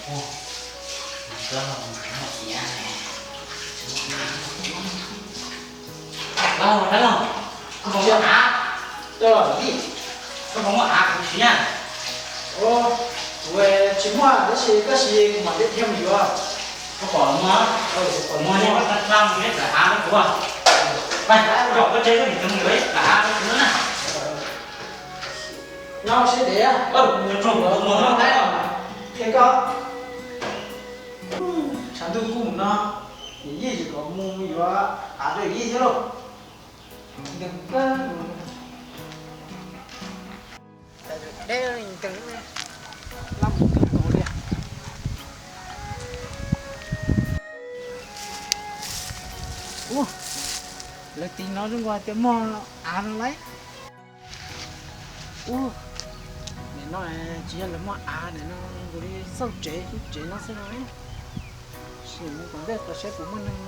Lau, lau, koj puas muaj av? Koj puas muaj av kuv siv na? Kuv tsis muaj tab sis koj siv kuv mam li dhia mus yuav. Koj pom muaj, kuv pom muaj, koj tau ib daim av rau kuv. Pab, kom koj tsev koj niam tsev mus yuav ib daim av rau kuv na. No seb dev, tshav ntuj kub no, yij tsis kom mus yuav av rau yij thiab lauj. Ub, lawv tiv no zoo nkaus tias muaj av no lauj. Ub, nim no tsis yog lawv muaj av, nim no nkaus li xauj tsev xauj tsev no xwb no. Sim mus tom ntej tau saib puas muaj neeg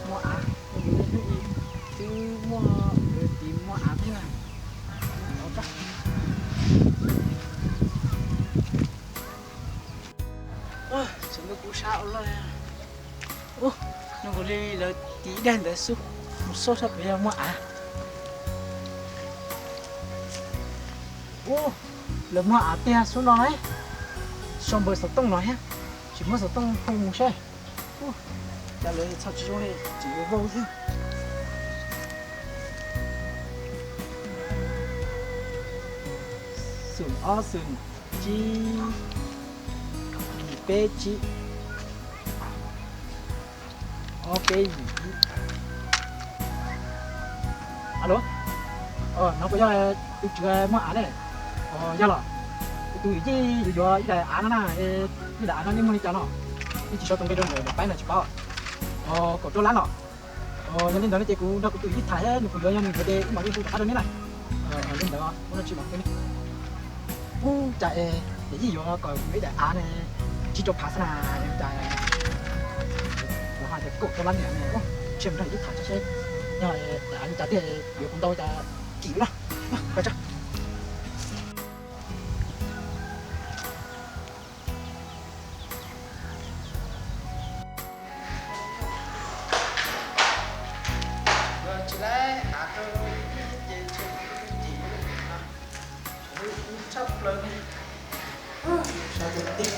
muaj av, nkaus li hnub ib twb muaj lawv tiv muaj av thiab na. Ua, tsam no kuv sab ua luaj li. Ub, no nkaus li lawv tiv ib daim ntawd xwb, mus xauj saib puas yog muaj av. Ub, lawv muaj av tiag xwb no lauj. Sau npawb xov tooj no thiab, tsis muab xov tooj hu mus saib. Ub, cas lawv txhom tsis zoo li, tseem yuav vau xwb. Xoom ob xoom tsib, yim peb tsib, ob peb yim ib. Alo, no puas yog tus tswv muaj av ne? Yog los, kuv tus yij yuav yuav ib daim av no na, ib daim av no nej muag li cas no? Nej tsis sau tus npe rau ntawm daim paib no tsis paub. Kaum rau lab los. Yog li ntawd no ces kuv nrog kuv tus yij tham thiab nws puas yuav, yog nws yuav ces wb mam li hu rov qab rau nej na. Li ntawd ua no tsis mam li. Ub, cas es yij yuav kom kuv ib daim av ne tsib rau phav xwb na, cas los hais tias kaum rau lab niam ne. Tsiam nrog yij tham tso seb yog daim av li cas tiag, yuav kuv ntau cas kim no. Tsis laib av rau ces tsis kim no, tshaj plaws ne. Sab tiag tiag.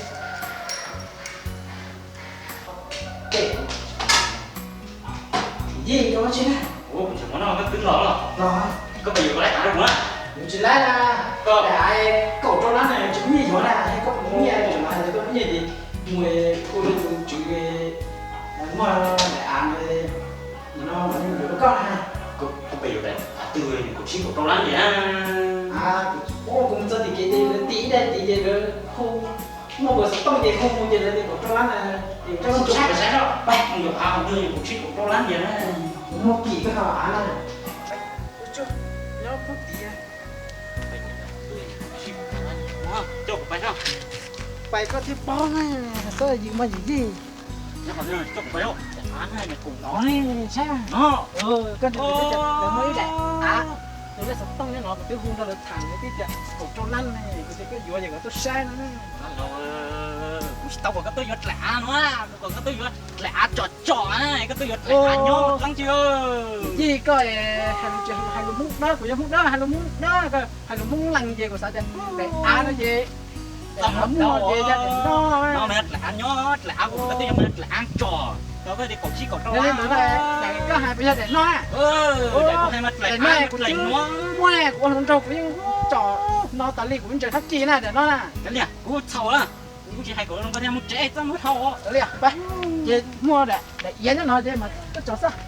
Yij, koj ua dab tsi na? Ua, kuv tseem mus noj koj twb los los. Los. Koj puas yuav koj daim av rau kuv na? Kuv tsis laib na. Koj daim av kaum rau lab na, tsis muaj nyiaj yuav na, koj puas muaj nyiaj tseem los hais tias koj muaj nyiaj ces mus hu rau tus tswv muaj daim av no mam li yuav rau koj na. Koj puas yuav daim av twg, kaum tsib kaum rau lab ntiag na. Kuv mus txog tim kev ces lawv tiv ib daim tiv ces lawv hu, muaj npawb xov tooj ces hu mus ces lawv tias kaum rau lab na. Ces koj mus saib, pab mus yuav av twg kaum tsib kaum rau lab ntiag na. Kuv muaj kim koj ho av na. Nyob pub tid. Coj kuv pais, pais koj thiaj paub na, xav yws mog yij. Coj kuv pais, av no kuv no saib. Koj ntsia, muaj ib daim av, tus lej xov tooj nyob no kuv twb hu nrog lawv tham, lawv twb tias kaum rau lab ne, kuv tias koj yuav ces kom tuaj saib no. Kuv tsis tau kom koj tuaj yuav dlaim av no, kuv kom koj tuaj yuav dlaim av tsom tsom, koj tuaj yuav dlaim av nyob tseeb tsis. Yij, koj hais lus tsis hais lus Hmoob dawb, kuv yog Hmoob dawb hais lus Hmoob dawb, koj hais lus Hmoob lees ces kuv xav tias daim av no ces muaj ces yog daim no. Dlaim av nyob, dlaim av kuv koj tuaj yuav mas dlaim av tsom, koj tias kaum tsib kaum rau. Li ntawd koj hais puas yog daim no? Daim no kuv twb muaj, kuv ua hluas nraug kuv yeej tsom no tas li, kuv ntseeg thab kis na daim no na. Kuv txhaum na, kuv tsis hais kom zoo koj thiaj mus tsev txaj muag dhau. Ces muaj daim iav nyob no ces mas koj tsom xwb.